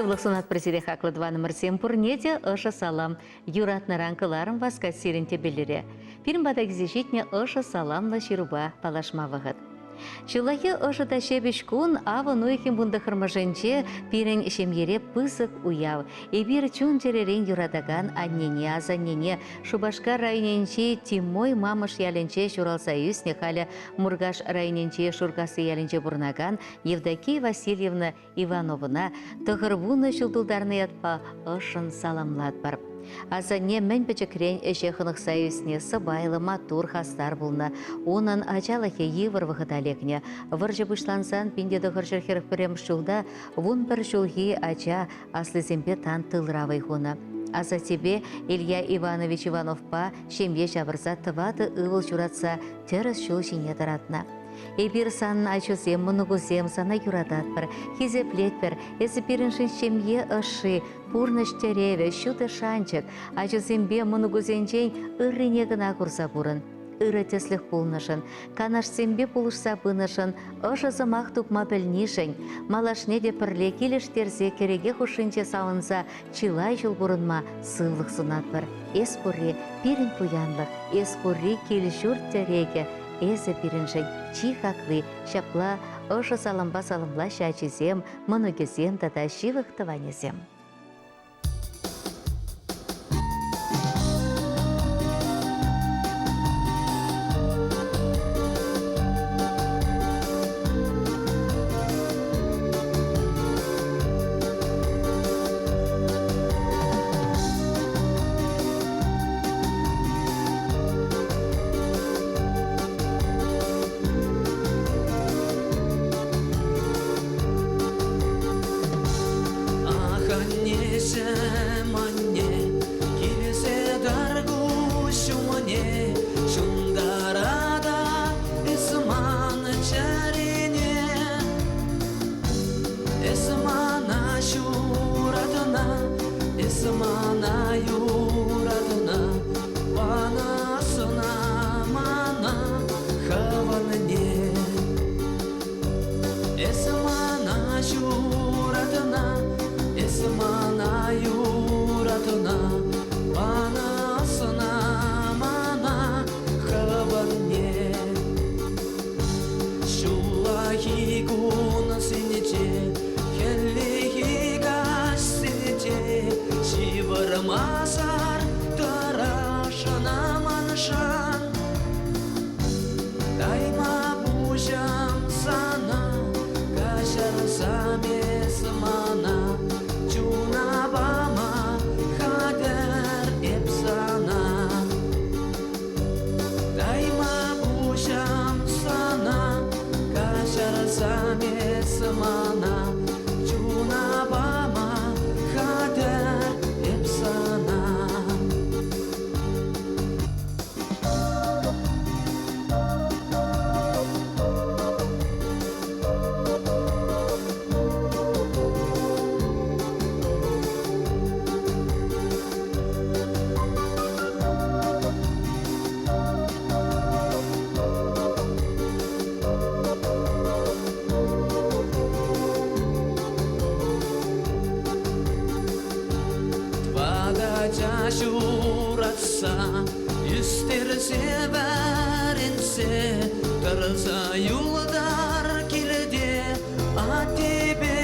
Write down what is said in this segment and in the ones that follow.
Сывлӑх сунатпӑр сире, хаклӑ тӑванӑмӑрсем, пурне те ӑшӑ салам. Юратнӑран кӑларӑм васкать сирӗн тӗпелӗре. Пирӗн пата килсе ҫитнӗ ӑшӑ саламлӑ ҫырупа паллашма вӑхӑт. Ҫуллахи ӑшӑ та ҫепӗҫ кун авӑн уйӑхӗн вунтӑххӑрмӗшӗнче пирӗн ҫемьере пысӑк уяв. Эпир чун-чӗререн юратакан аннене, асаннене Шупашкар районӗнчи Тимой Мамӑш ялӗнче ҫуралса ӳснӗ, халӗ Муркаш районӗнчи Шуркасси ялӗнче пурӑнакан Евдокия Васильевна Ивановӑна 90 ҫул тултарнӑ ятпа ӑшшӑн саламлатпӑр. Асанне мӗн пӗчӗкрен ӗҫе хӑнӑхса ӳснӗ, сӑпайлӑ, маттур, хастар пулнӑ. Унӑн ачалӑхӗ йывӑр вӑхӑта лекнӗ. Вӑрҫӑ пуҫлансан 1941 ҫулта 11 ҫулхи ача аслисемпе тан тылра вӑй хунӑ. Асаттепе Илья Иванович Ивановпа ҫемье ҫавӑрса тӑватӑ ывӑл ҫуратса тӗрӗс ҫул ҫине тӑратнӑ. Эпир санӑн ачусем, мӑнукусем сана юрататпӑр, хисеплетпӗр. Эсӗ пирӗншӗн ҫемье ӑшши, пурнӑҫ тӗревӗ, ҫутӑ шанчӑк. Ачусемпе мӑнукусенчен ыррине кӑна курса пурӑн. Ырӑ тӗслӗх пулнӑшӑн, канашсемпе пулӑшса пынӑшӑн, ӑшӑ сӑмах тупма пӗлнишӗн, малашне те пӗрле килӗштерсе кӗреке хушшинче савӑнса чылай ҫул пурӑнма сывлӑх сунатпӑр. Эс пурри пирӗн пуянлӑх, эс пурри кил-ҫурт тӗрекӗ, Эсӗ пирӗншӗн чи хакли, ҫапла ӑшӑ салампа саламлаҫҫӗ ачисем, мӑнукӗсем тата ҫывӑх тӑванӗсем. Ах, аннеҫӗм, анне, килсе тӑр куҫ умне, ҫунтара эс ман чӗрене. Эс мана ҫуратна, эс мана юратна, пана сӑна мана хӑвӑнне. Эс мана ҫуратна, эс мана юратна, пана сӑна мана хӑвӑнне. Ҫуллахи кунсенче, хӗллехи каҫсенче ҫывӑрмасӑр тӑрашӑна маншӑн. Тайма пуҫам сана, каҫарсам эс мана, чуна пама хатӗр эп сана. Тайма пуҫам сана, каҫарсам эс мана, чуна пама хатӗр эп сана. Тӑватӑ ҫуратса ӳстерсе вӗрентсе тӑрса юлтар килте аттепе.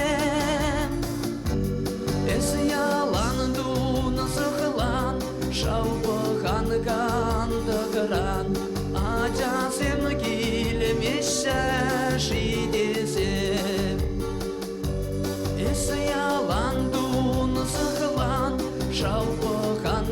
Эс ялан тунсӑхлан, шав пӑхан кантӑкран, ачасем килмеҫҫӗ-ши тесе. Эс ялан тунсӑхлан, шав пӑхан.